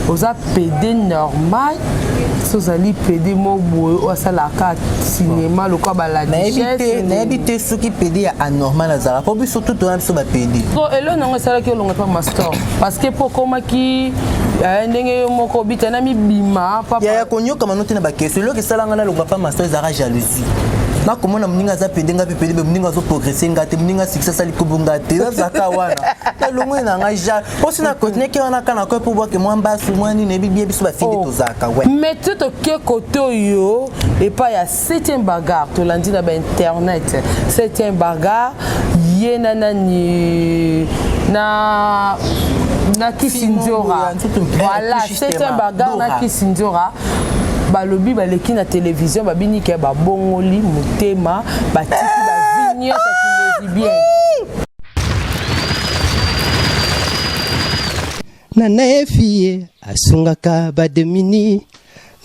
Oza PD normal so ozali PD mo boye oyo asalaka cinéma lokola baladichesse. Nayebi te soki PD ya anormal azalaka mpo biso tout toza biso ba PD. So eloko nango esalaki olonga mpa mastor parce que mpo okomaki eh, ndenge yo moko obita na mibima papa. Ya konyokama no te na bakestion eloko esalanga nalonga mpa mastor ezalaka jalousie. Nakomona moninga aza pede nga mpe pede be moninga azoprogresse nga te moninga succès asali kombo nga te nazalaka wana nalongoli na ngai ja mposi na continue ke wana kaka nakoki mpo bwake mwa mbasu mwa nini eyebi bie biso bafindi oh. tozalaka we mais te toke kote oyo epai ya 7e bagarre tolandi na bainternet 7e bagarre ye na nani na na kisinzora voilà 7e bagarre na kisinzora balobi baleki na télévision babini ke babongoli motema batiki bavi nyonso ya kilesbien. Nana efie asungaka bademini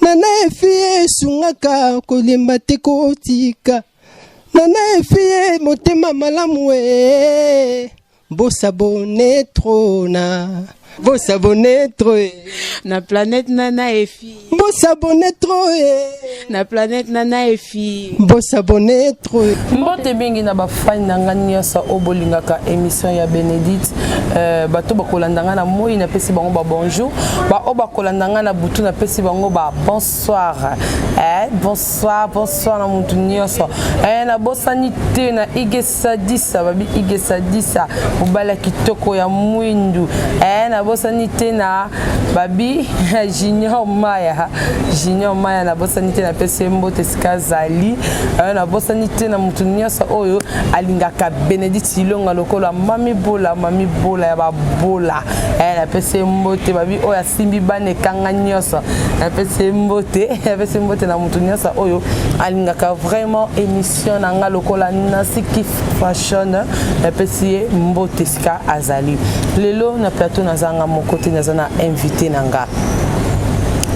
Nana efie esungaka kolemba te kotika Nana efie motema malamu e bosabone trop na bosabone trop e na planète Nana Efi bosabone trop e na planète Nana Efi bosabone trop e. Mbote mingi na bafani na ngai nyonso oyo bolingaka émission ya Bénédicte. Euh, bato bakolanda ngai na moi napesi bango ba bonjour, baoyo bakolanda ngai na butu napesi bango ba bonsoir. Eh, bonsoir, bonsoir na mutu nyonso. Eh, nabosani te na Igesadisa, babi Igesadisa, mobali ya kitoko ya mwindu. Eh, nabosani te na babi Junior Maya, Junior Maya nabosani te napesi ye mbote esika azali. Eh, nabosani te na mutu nyonso oyo alingaka Benedict Ilonga lokola mami bola, mami bola ya babola. Eh, napesi ye mbote babi oyo asimbi bana ekanga nyonso. Napesi ye mbote, napesi mbote na mutu nyonso oyo alingaka vraiment émission na nga lokola Nancy Kif Fashion. Napesi ye mbote esika azali. Lelo na plateau nazanga moko te, naza na invité na nga.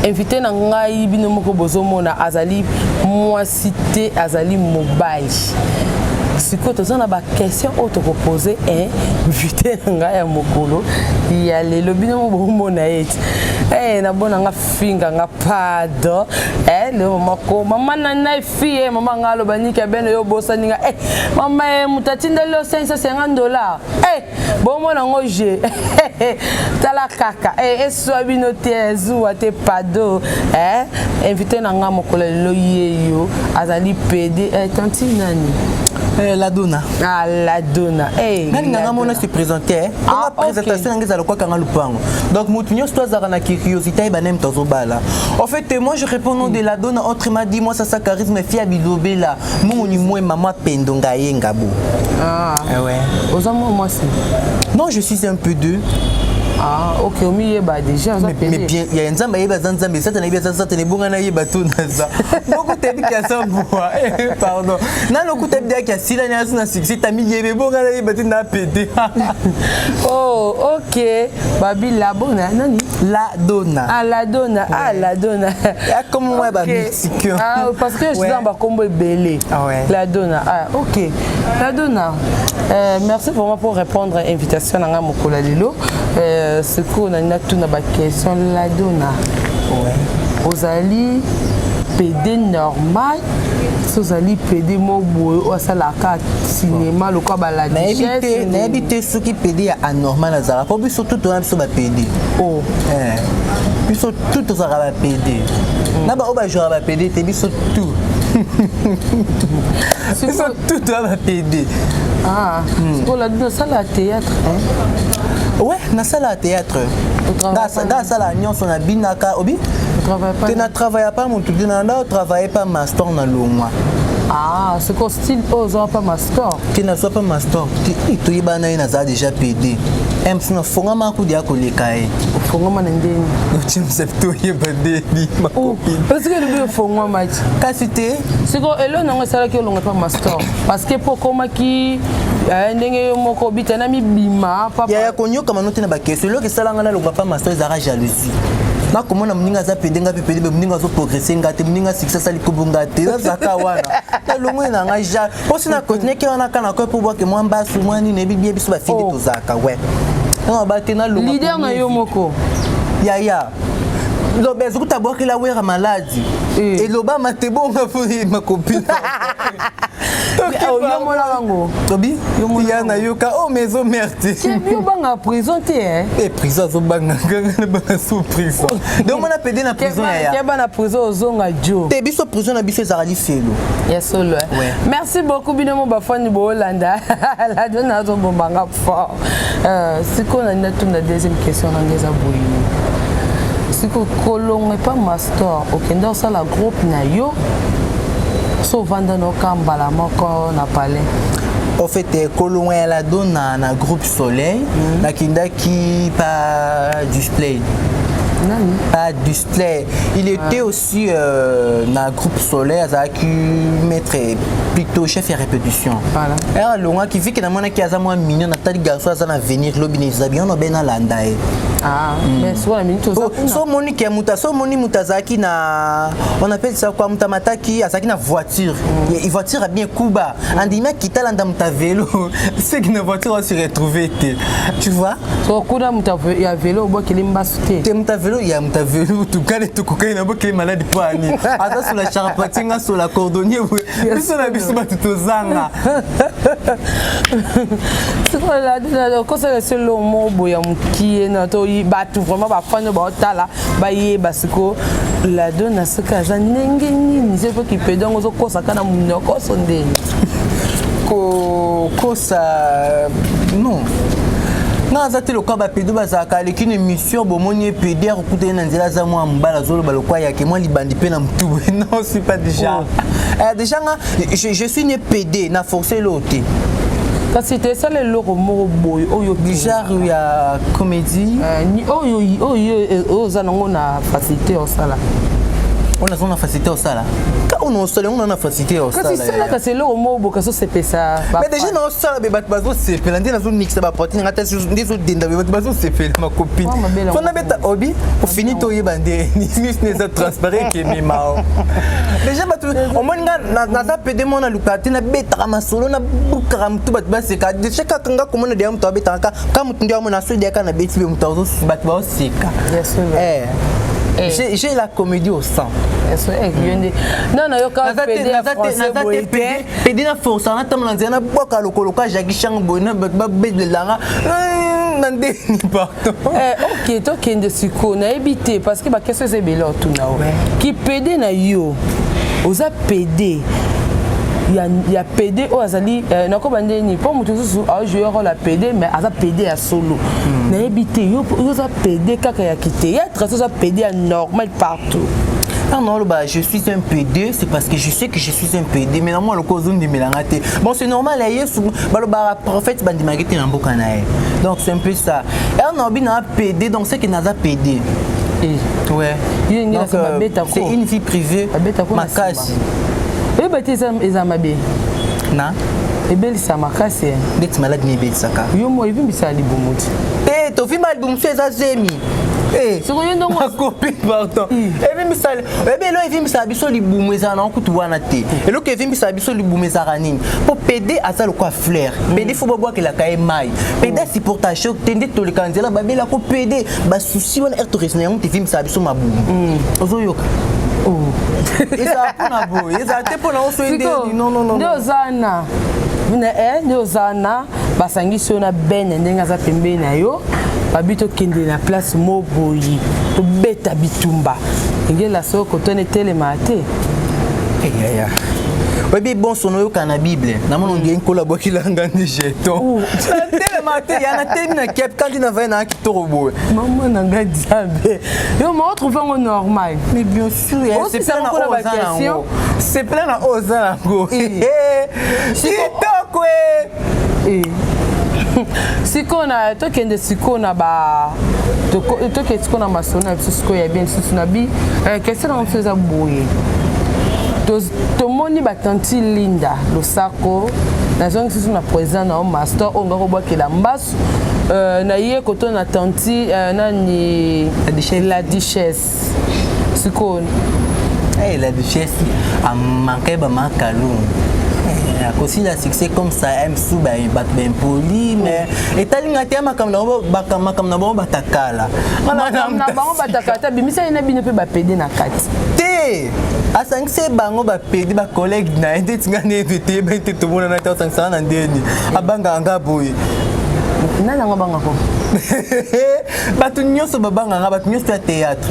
Invité na ngai bino moko bozomona azali mwasi te, azali mobali. Sikoyo toza na ba question oyo tokopose invité na ngai ya mokolo ya lelo. Bino moko bomona ye ti eh, nabona nga finga nga pardon eh, lelo mama ko mama nana fille mama nga aloba niki abene yo obosani nga eh, mama eh, moto atindeli yo 550 $ eh, bomona yango je tala kaka eh, eswa bino te ezuwa te pado eh, invité na nga mokolo lelo ye yo azali pede eh, tanti nani Eh, la donna. Ah, la donna. Eh, nani nga mona se présenter. Ah, présentation okay. Ngeza lokwa kanga lupango. Donc mutu nyonso azaka na curiosité ba nem tozobala. En fait, moi je réponds nom de la donna autrement dit moi ça ça charisme fia bilobela. Mungoni mwe mama pendo ngaye ngabo. Ah. Eh ouais. Oza moi mwasi. Non, je suis un peu deux. Ah, ok, omiyeba déjà oza mais, mais bien, ya nzambe ayeba aza nzambe, satana ayebi aza satana, ebonga na yeba to naza. Moko tebi kasa mbwa. Pardon. Nano kuta biaki asila ni asu na succès tami yebe ebonga na yeba te na pété. Oh, ok. Babi la bona nani? La donna. Ah, la donna. Ah, la donna. Ya comme moi ba mexicain. Ah, parce que je suis dans ba combo ebele. Ah ouais. La donna. Ah, ok. La donna. Euh, merci vraiment pour répondre à l'invitation na nga mokolo ya lelo. Euh, sikoyo na natuna ba question la donna. Ouais. Ozali PD normal so ozali PD mo boye oyo asalaka cinéma lokola baladichesse. Nayebi te soki PD ya anormal azalaka mpo biso tout toza biso ba PD. Oh. Eh. Biso tout tozalaka ba PD. Na ba oyo bajouaka ba PD te biso tout. Biso tout toza ba PD. Ah, sikoyo la donna osala théâtre hein? Ouais, nasala théâtre. Nga asala nyonso na binaka obi te na travailla pas motu te na nda otravaille pas master na longwa. Ah, sikoyo style oyo ozwa pa master te nazwa pa master te toyebana ye nazala déjà PD mc nafongama akudia koleka ye. Ofongama na ndeni otimisa toyeba ndeni parce que elobi ofongwama ti kasi te. Sikoyo eloko nango esalaki olonga pa master parce que mpo okomaki ndenge yo moko obita na mibima papa. Ya konyokama no te na bakestion eloko esalanga nalonga pa master ezalaka jalousie. Nakomona moninga aza pede nga mpe pede be moninga azoprogresse nga te moninga succès asali kombo nga te nazalaka wana nalongoli na ngai ja mposi na continue ke wana kaka nakoki mpo bwake mwa mbasu mwa nini eyebi bie biso bafindi tozalaka we nanga ba te nalonga leader na yo moko. Yaya loba ezokuta abwakela Wera maladi. Elobama te bonga mpo makopi. Yo mona bango. Tobi ya nayoka o maison mère te. Yo banga prison te, eh? E prison azobanga nganga na banga sous prison, donc mona pede na prison yaya. Keba na prison, ozonga jo. Te, biso prison na biso ezalaka lifelo. Ya solo, eh? Ouais. Merci beaucoup bino mo bafani boolanda lado nazobombanga fort. Sikoyo nani natuna deuxième question nanga eza boye: sikoyo kolonga epa Mastor, okende osala groupe na yo, so ovanda noka mbala moko na palais? En fait, kolongwa ya Lado na groupe Soleil, nakendaki pa Display. Nani? Pas Display, il était aussi na groupe Soleil, azalaki maître, plutôt chef ya répétition. Voilà. Ere alongwaki, vu que namonaki aza mwa mignon, natali garçon aza na venir lobi na eza bien, obe nalanda ye. Ah, mais sikoyo na minute oza kuna. So omoni ke moto, so omoni moto azalaki na, on appelle ça quoi, moto amataki, azalaki na voiture. Ye voiture abien kuba, andimi akita alanda moto ya vélo, seki na voiture ase retrouve te, tu vois. So kuna moto ya vélo obwakeli mbasu te? Te, moto ya vélo, ya moto ya vélo tukale tokokani na bokeli maladi mpo ani aza sur la charpentier, nga sur la cordonnier boye, biso na biso bato tozanga. Sikoyo okosala esi eloko moko boye ya mokie na to bato vraiment bafani oyo baotala bayeba sikoyo Lado na soki aza ndenge nini, se mpo kipedongo ozokosaka na monoko so ndeni. Kokosa, non, nga aza te lokola bapedo bazalaka aleki na émission, bomoni ye pede akokutani na nzela, aza mwa mobali azoloba lokwa yake mwa libandi mpe na motu boye. Non, suis pas déjà. Déjà nga je suis né PD, na forcé eloko te. Kasi te, esala eloko moko boye oyo du genre ya comédie. Oyo oyo oyo oza nango na facilité osala. Oyo naza na facilité osala, ka oyo naosala yango na facilité ya kasi osala. Sala kasi eloko moko boye, kasi osepesa. Mais déjà naosala be, bato bazosepela nde nazonikisa bapoitrine nga te, nde ezodenda be, bato bazosepela, macopine. Oh, mabele. Fo nabeta obi ofini te, oyeba nde nisi eza transparent ekemema o déjà bato omoni nga naza pede mo naluka te, nabetaka masolo, nabukaka motu, bato baseka. Déjà kaka nga komona deya moto abetaka ka motu nde amona so deyaka nabeti be moto bato baoseka. Bien sûr. Eh. Eh. J'ai la comédie au sang. Yo nde non, nayoka pede ya français boye te. Pede na force natambola nzela, nabwaka lokolo ka Jackie Chan boye na bato babelelanga na ndeni, pardon. Eh, ok, tokende sikoyo, nayebi te parce que baquestion eza ebele otuna o kipede na yo, oza pede ya pede oyo azali nakoba ndeni mpo moto mosusu ajoue rôle ya pede, mais aza pede ya solo, nayebi te. Yo oza pede kaka ya kithéâtre, so oza pede ya normal partout? Ah non, bah, je suis un PD, c'est parce que je sais que je suis un PD. Mais normalement, le cause de. Bon, c'est normal, il prophète bandimaki te na mboka na ye. Donc c'est un peu ça. Et on a un PD, donc c'est que naza PD. Ouais. Donc, c'est une vie privée. Makasi. Oyeba te eza mabe. Na Ebelisa makasi. Ndeti maladi ni ebelisaka. Yo mo evimbisa libumu ti. Te, tovimba libumu so eza zemi. Sikoyo yo ndongo. Makopi, pardon, evimbisa oyebi elo evimbisaka biso libumu ezala nango kutu wana te. Eloko evimbisaka biso libumu ezalaka nini? Mpo pede aza lokwa fleur, pede fo babwakelaka ye mai, pede asupporta choc te. Nde toleka nzela babelako pede basusi wana ere toresina yango te, evimbisaka biso mabumu, ozoyoka, ezala mpona boye, ezala te mpona oso endeni, non, non, non. Nde oza na nde oza na basangisi yo na bene ndenge aza pembeni na yo, babi tokende na place mo boye, tobeta bitumba engela soko kotona etelema te. Yaya, oyebi bonso oyoka na Bible, namona ondie nkolo abwakilanga nde jeton, natelema te ya natelemi na kepe kandi na vai na kitoko boye. Mama na ngai Nzambe, yo ma otrouve yango normal? Mais bien sûr, sepela na oyo oza nango kitoko. Sikoyo na tokende sikoyo na ba tokende sikoyo na masolo na biso sikoyo ya bien lisusu na bi question na biso eza boye: tomoni batanti Linda Losako, nazongi susu na président na yo Master oyo nga kobwakela mbasu na ye koto na tanti nani, la Duchesse, sikoyo. Hey, la Duchesse amankai bamakalungu. Akosila succès comme ça, msu bato baimpoli, mais etali nga te. Ya makambo na bango, makambo na bango batakala. Makambo na bango batakala te. Abimisa ye na bino mpe bapédé na kati. Te, asangisi bango bapédé, bacollègue na ye. Ndeti nga nde teyebani te, tomonana te. Asangisaka na ndeni abangaka nga boye. Nani yango abangako? Bato nyonso babangaka, bato nyonso ya théâtre.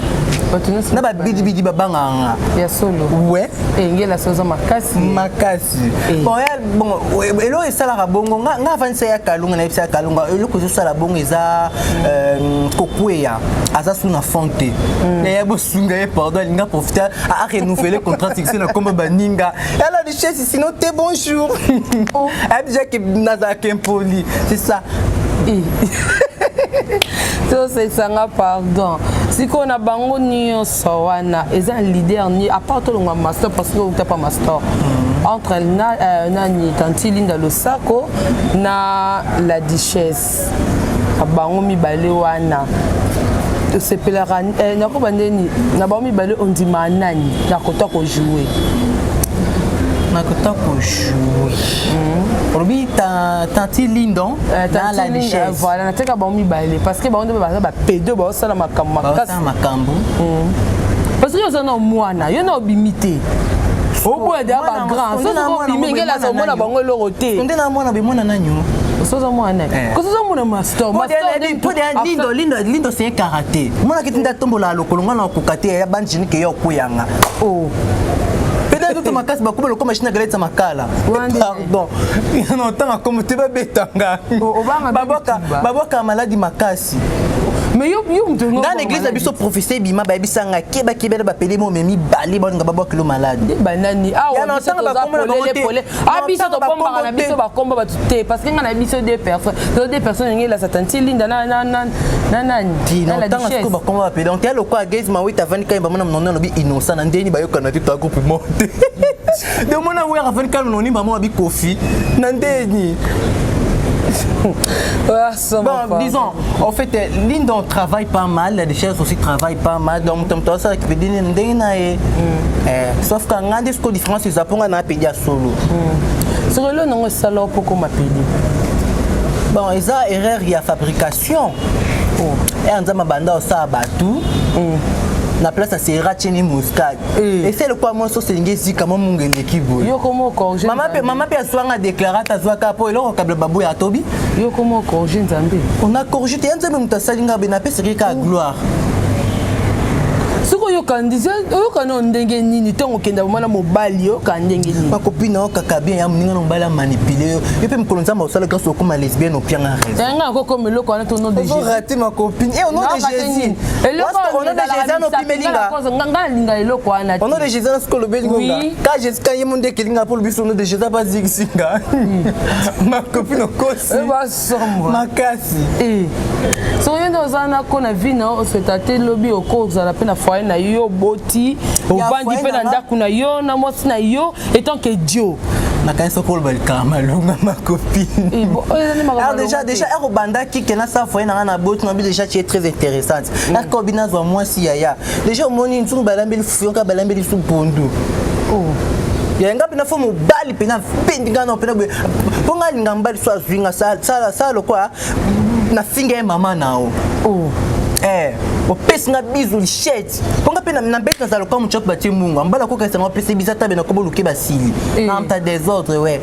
Bato nyonso. Na babidibidi babangaka nga. Ya solo? Ouais. Engela so oza makasi. Makasi. Bon, ya bon, eloko esalaka bongo, nga avandisa ya Kalunga, nayebisa ya Kalunga, eloko ezosala bongo eza kokweya. Aza su na fond te. Ya bosunga ye, pardon. Alinga profite arenouveler contrat succès na kombo baninga ya La Duchesse, sinon te bonjour. Ayebi déjà ke nazalaka impoli, c'est ça. Tosesanga pardon. Sikoyo na bango nyonso wana, eza leader ni à part tolongwa master, parce que outa pa master entre na, nani, tanti Linda Losako na La Duchesse, na bango mibale wana tosepelaka, nakoba ndeni na bango mibale, ondima nani na kota kojouer? Nakota kojouer, olobi tanti Lindon na La Duchesse? Voilà, nateka bango mibale parce que bango nde baza bapédé, baosala makambo makasi. Baosala makambo. Parce que oza na mwana, yo na obimi te, oboya deya bagrand. Soki obimi, engelasa omona bango eloko te. Nde na mwana bemona nani? Soza mwana koso ozomona master. Lindo, Lindo, Lindo, c'est karaté. Monaki ti nde atombola lokolo, nga na okoka te. Ya banjini ke yo okweyanga peut-être toto makasi bakoma lokoma machine agaleta makala. Pardon, na otanga komo te, babetanga, babwaka maladi makasi. Mais yo, yo mutu Nga na église na biso, professeur bima bayebisanga kebakebela bapele mo me mibale balinga babwakelo maladi. Banani awa? Biso toza polele polele. A biso tobombaka na biso bakomba bato te, parce que nga na biso deux personnes, to deux personnes ndenge elasa tanti Linda na nani. Ntango sikoyo bakomba bapele, donc ya lokola Gaz Mawete avandi kai bamona nono, alobi innocent na ndeni bayokana te, toa groupe mo te. De mona wera avandi kai noni bamo abi Kofi na ndeni. Bon, disons, en fait, Lindon travaille pas mal, La Duchesse aussi travaille pas mal. Donc, tu as ça qui peut dire ndenge na ye. Sauf que ngande ce différence eza mpo nga na pédé ya solo. Soko eloko nango esala mpo koma pédé? Bon, eza erreur ya fabrication. Oh. Nzambe banda osala bato na place ya sera tieni muscade, ese lokwa mwasi oselingi ezika mwa mungu eleki boye. Yo komo corriger. Mama mpe azwanga déclarate, azwaka mpo eloko kabla baboya atobi. Yo komo corriger Nzambe. On a corrigé te, ya Nzambe moto asali nga be, napesaki kaka gloire. Soki oyokandi, oyokani oyo ndenge nini? Ntango okenda mwana mobali, oyoka ndenge nini? Bakopina okaka bien ya moninga na mobali amanipule yo. Yo mpe mokolo Nzambe osala grâce, okoma lesbienne, opianga raison. Yanga akokoma eloko wana to nom de Jésus. Raté ma copine. Eh, au nom de Jésus, au nom de Jésus, ano opimelinga. Nga nalinga eloko wana. Au nom de Jésus, siko olobeli ngonga ka Jésus ka ye mo nde ekelinga mpo lobi au nom de Jésus abazikisinga ma copine, okosi. Basomwa. Makasi. Soki yo nde oza nako na vie na yo, osweta te lobi okozala mpe na foyer na yo, boti ovandi mpe na ndako na yo na mwasi na yo étant que Dieu. Nakanisi okoloba likaka malonga, ma copine. Alors déjà ere obandaki ke nasala foyer na nga na boti na bi, déjà tu es très intéressante. Ere obi nazwa mwasi yaya, déjà omoni nzungu balambeli fufu, yoka balambeli su pondu ya nga mpena fo mobali mpena mpendi nga na mpena boye, mpo nga alinga mobali so azwi nga sala lokola nafinga ye mama na o. Opesi nga bizu lichete, mpo nga mpe na mbeti nazala lokola moto batie mungu mbala kokesanga, opesi biza tabe na kobo luke basili na désordre. Ouais,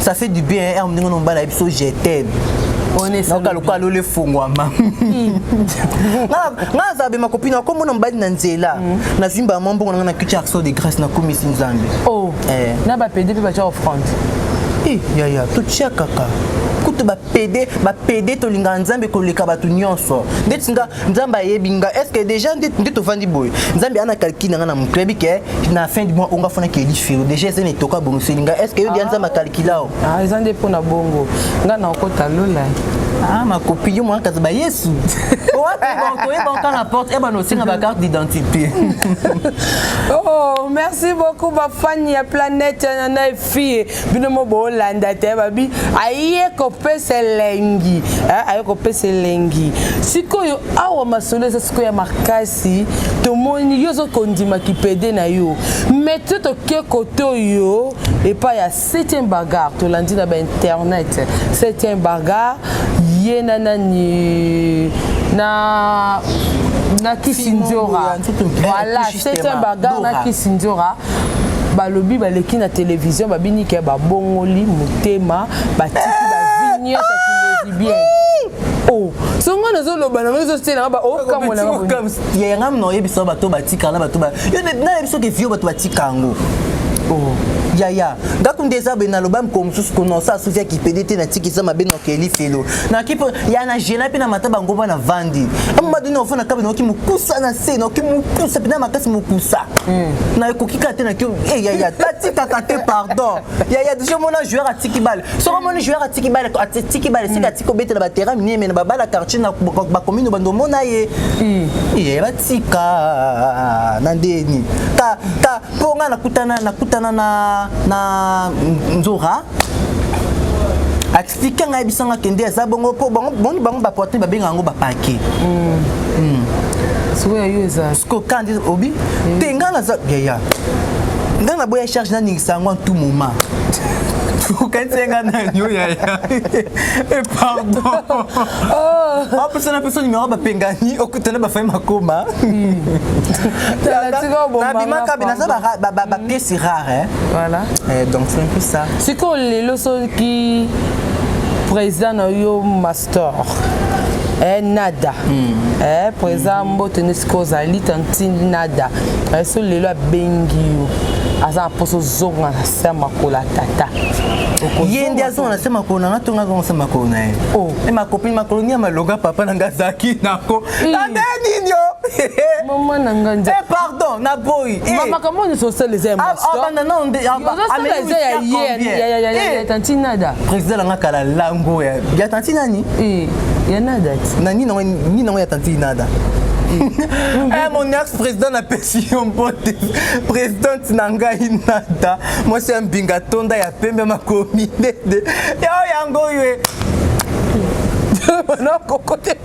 ça fait du bien ere ndenge na mobali ayebi so je t'aime, nayoka lokola lolo efongwama. Nga nazala be makopine, akomona mobali na nzela, nazwi mbama mbongo nanga na cuti, action de grâce, nakomisi Nzambe. Na bapédé mpe batya offrande? Yaya, totia kaka kutu bapédé. Bapédé tolingaka Nzambe koleka bato nyonso. Ndeti nga, Nzambe ayebi nga. Est ce que déjà nde tovandi boye, Nzambe ana calcul na nga na motu, ayebi ke na fin du mois onga fona keli firo, déjà eza na etoka bongiseli nga. Est ce que yo dia Nzambe acalcula o? Eza nde mpo na bongo nga na okota lola. Ah, ma copine, yo mwana kaza ba Yesu. Toyeba oka na porte, eba nosenga ba carte d'identité. Oh, merci beaucoup bafani ya planète ya Nana Efie. Bino mo bolanda te babi aye kopesa elengi. Eh, aye kopesa elengi. Sikoyo awa masolo eza sikoyo ya makasi, tomoni yo ozokondima kipede na yo. Mais te toke kote oyo epai ya 7e bagarre tolandi na ba internet 7e bagarre ye na nani na na Kisindjora, voilà, 7e bagarre na Kisindjora, balobi baleki na télévision, babini ke babongoli motema, batiki bavi nyonso ya bien. Oh, so nga nazoloba nango, ezoselanga ba okamona. Yanga na oyebisa bato batikala, bato nayebi soki vio bato batika yango. Oh. Yaya, ndako nde eza boye. Naloba mokolo mosusu konosa asufi ya kipede te, natiki eza mabe, nakeli felo naki mpo ya na gena mpe na mata bango bana vandi amadoni ofo na kabe, naoki mokusa na se, naoki mokusa mpena makasi, mokusa na ekoki kaka te. Naki yaya, batikaka te, pardon yaya. Déjà omona joueur atiki balle, soki omoni joueur atiki balle, atiki balle sika, atiki obetela baterrain minene na babala quartier na bacommune, bando omona ye. Ye batika na ndeni ka ka mpo nga nakutana na Nzora, explique ngai, yebisanga kende eza bongo mpo boni bango bapoitrine babenga yango bapake. Sikoyo yo eza siko kandi obi te, ngai naza yaya, ngai naboya charge, naningisa yango en tout moment. Okanisi nga nani oyo yaya? Pardon, apesa na pesa numéro bapengani, okutana bafai makoma. Nabimaka be naza bapièce rare. Voilà. Donc c'est un peu ça. Sikoyo lelo soki président na yo master nada, président mbote nde sikoyo ozali tantine Nada, so lelo abengi yo, aza na mposa ozonga na se ya makolo ya tata. Ye nde azonga na se makolo na nga to nga azonga na se makolo na ye? E makopini makolo ni ya maloga, papa na nga azalaki nako nande nini yo? Mama na nga nde. Pardon, naboyi. Makambo nyonso osala eza ya masterosala, eza ya ye ya tantine Nada. Président na nga kala lango ya tantine nani? Ya Nada ti. Na nini nango ya tantine Nada? Mon ex président, napesi yo mbote, présidente na ngai Nada, mwasi ya mbinga tonda ya pembe, makomi ndende yo yango oyo. Nakokote.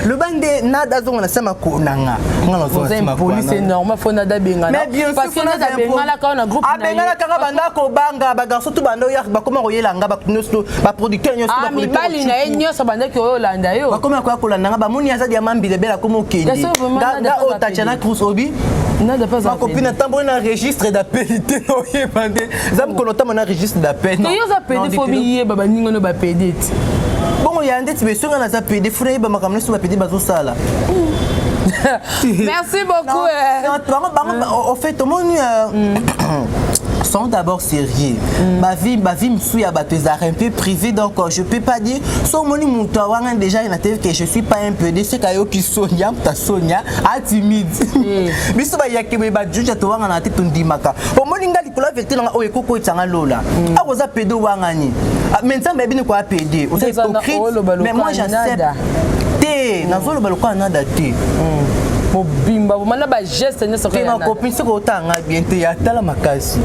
Loba nde Nada azonga na se makolo na nga, nga nazonga na se makolo. Impoli, c'est normal, faut Nada bengana, parce que Nada bengalaka na groupe. Abengalaka nga, banda kobanga bagarçon tu, banda oya bakoma koyela nga, bato nyonso, baproducteur nyonso. Ah, mibali na ye nyonso bandaki oyo olanda yo. Bakoma koya kolanda nga, bamoni aza diama mbilebela, akoma okende nga oyo Tatiana Cruz obi. Nada pas. Bakopine atamboli na registre d'appel te, oyeba nde eza mokolo otamba na registre d'appel. Te, yo oza pede, faut miyeba baninga no bapede ti. Bongo ya ndeti besonga naza pede, funa yeba makambo nyonso bapede bazosala. Merci beaucoup. Bango au fait omoni sont d'abord sérieux. Ma vie mosusu ya bato ezalaka un peu privé, donc je peux pas dire. So omoni moto awanga déjà na tv que je suis pas un peu de ce kayoki sonia, moto asonia atimide. Biso bayaki boye, bajuja towangana te, tondimaka. Omoni nga likolo ya vérité nanga oyo ekokoyisanga lola awa, oza pede, owangani, mais Nzambe ayebini koya pede, oza hypocrite, mais moi j'accepte te, nazoloba lokola Nada te. Mobimba bomana bageste nyonso. Te, ma copine, soki otanga bien te, atala makasi.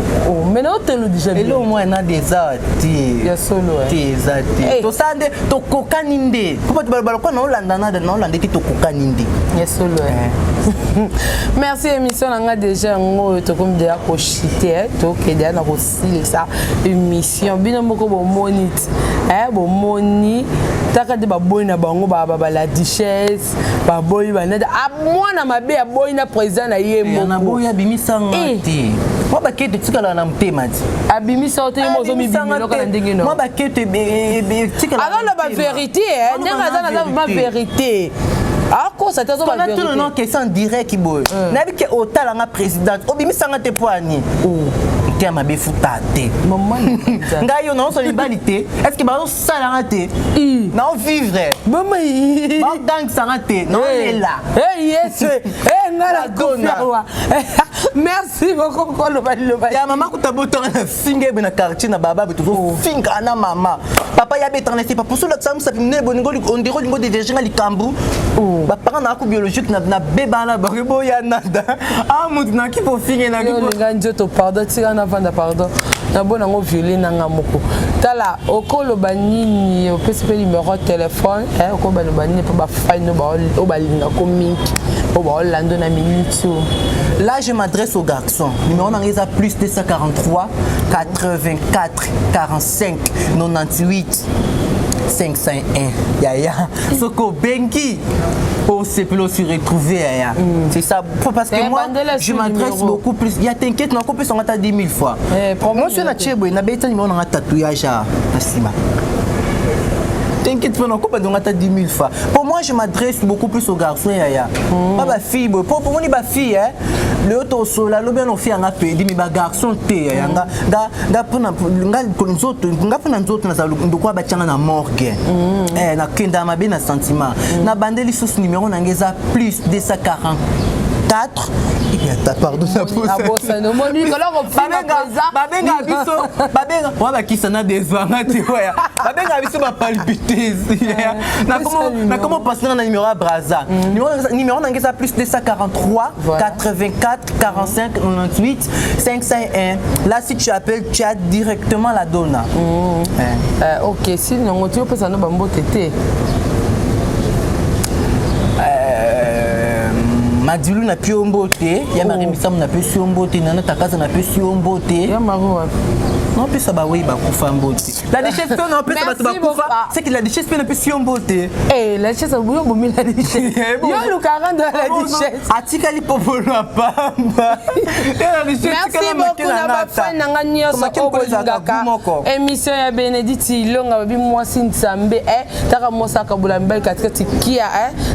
Mais na otelo déjà. Eloko moko ya Nada eza te. Ya solo. Te, eza te. Tosala nde tokokani nde po bato baloba lokola naolanda Nada, naolanda te, tokokani nde. Ya solo. Merci. Émission na nga déjà yango oyo, tokomi deya koshite, tokende ya na kosilisa émission. Bino moko bomoni ti, bomoni taka nde baboyi na bango bala duchesse, baboyi banada, mwana mabe aboyi na président na ye moko. Naboyi, abimisanga te, mwa bakete etikalaka na motema ti. Abimisa yo te, ye mo ozomibimiloka na ndenge no. Mwa bakete etikalaka. Azoloba vérité ndenge aza, naza vraiment vérité, akosa te, azoba vérité. Non, question en direct boye, nayebi ke otalanga présidente, obimisanga te po ani te ya mabe futa te. Ngai yo naoso mibali te, est ce que bazosalanga te, naovivre, baodangisanga te, naolela. Yesu nga nakofi awa. Merci beaucoup, koloba liloba. Ya mama kuta botanga na finga ebe na quartier na baba, tozofinga na mama. Papa ya betanga na se papa so lakisa mosapi monene boningo ondire olingo déverge nga likambo. Baparent na ako biologique na beba na bango boya nada. Ah mutu naki kofinge naki. Olinga nzoto, pardon, tika navanda, pardon, nabona yango viole na nga moko. Tala, okoloba nini? Opesi mpe numéro téléphone, okoloba loba nini mpo bafani oyo balingako mingi, oyo baolanda na minute oyo? Là, je m'adresse aux garçons. Numéro na nga plus 243 84 45 98 501. Yaya. Soko bengi. Osepeli osi retrouver yaya. C'est ça. Parce que moi, je m'adresse beaucoup plus. Ya t'inquiète, nakopesa nga ta 10 000 fois. Moi, je suis na tcheboye, na beta numéro na tatouage na nsima. T'inquiète pas, nakopesa nga ta 10 000 fois. Pour moi, je m'adresse beaucoup plus aux garçons, yaya. Pas ba fille, pour moi ba fille, hein. Le tosola lobi na ofi yanga pedi mi ba garçon te yaya. Nga mpona nga nzoto, nga mpona nzoto nazala ndoko batianga na morgue. Eh, nakenda mabe na sentiment. Na bandeli lisusu numéro na nga eza plus 244. Ata pardon. Babenga biso, babenga wa bakisa na deswanga te oya, babenga biso bapalpites. Nakoma passer na numéro ya Braza. Numéro na nga eza plus 243 84 45 98 501. Là, si tu appelles, tu as directement la dona. Ok, si nango ti opesa no bambote te. Madilu napesi yo mbote, ya Marie Misamu napesi yo mbote, Nana Takaza napesi yo mbote. Ya Mari wapi? Napesa bawei bakufa mbote. La duchesse mpe napesa bato bakufa, c'est que la duchesse mpe napesi yo mbote. La duchesse, yo bomi la duchesse, yo luka rendre la duchesse. Atikali popolo ya pamba. Merci beaucoup na bafani na nga nyonso oyo bolingaka émission ya Bénédicte Ilonga. Babi mwasi Nzambe, taka mwasi akabola mibali katikati kia.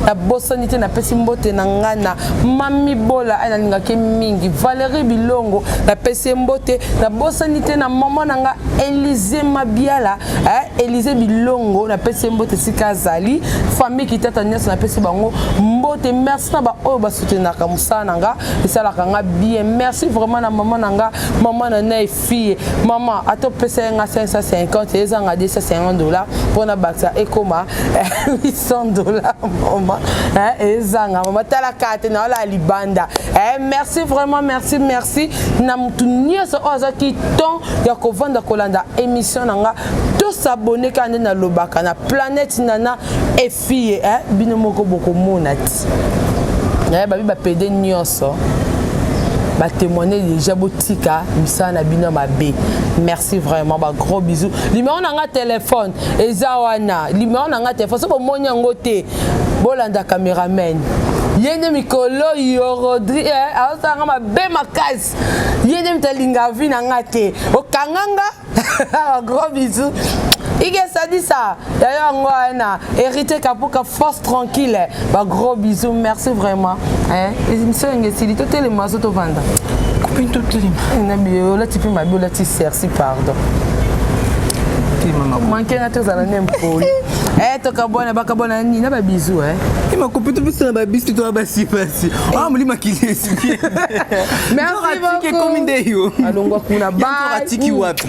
Nabosani te, napesi mbote na nga na Mami Bola, nalingaki mingi Valérie Bilongo, napesi ye mbote. Nabosani te na mama na nga Élise Mabiala, Élise Bilongo, napesi ye mbote esika azali. Famille Kitata nyonso, napesi bango mbote. Merci na baoyo basoutenaka mosala na nga, esalaka nga bien. Merci vraiment na mama na nga, mama na na fille mama, ata opesa ye nga 550, ezanga 250 $ mpona bakisa ekoma 800 $. Mama ezanga, mama talaka te na wala libanda. Merci vraiment, merci, merci na motu nyonso oyo azwaki temps ya kovanda kolanda émission na nga. Tosabone kaka nde nalobaka na Planète Nana Efie. Bino moko bokomona ti babi bapede nyonso batémoigne déjà. Botika misala na bino mabe. Merci vraiment, bagros bisous. Numéro na nga téléphone eza wana. Numéro na nga téléphone, so bomoni yango te, bolanda cameraman, ye nde mikolo yo Rodri aosalanga mabe makasi. Ye nde moto alinga vi na nga te, okanga nga. Gros bisous. Ike sadisa yayo yango wana, Hérité Kapuka, force tranquille, bagros bisous. Merci vraiment. Émission yango esili, totelema so tovanda. Olati mpe mabe, olati sersi, pardon, manke nga te, ozala nde mpoli. Tokabwana, bakabwana nini na babizu. Makopi topesa na babisu to basipasi molima kilesi. Merci beaucoup. Ekomi nde yo. Alongwa kuna. Atiki wapi?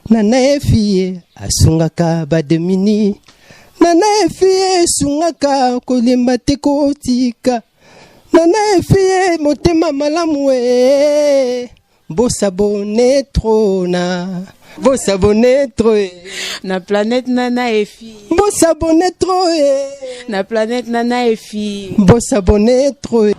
Nana Efie asungaka bademini. Nana Efie esungaka kolemba te kotika. Nana Efie motema malamu e. Bosabone trop na, bosabone trop e. Na Planète Nana Efi. Bosabone trop e. Na Planète Nana Efi. Bosabone trop e.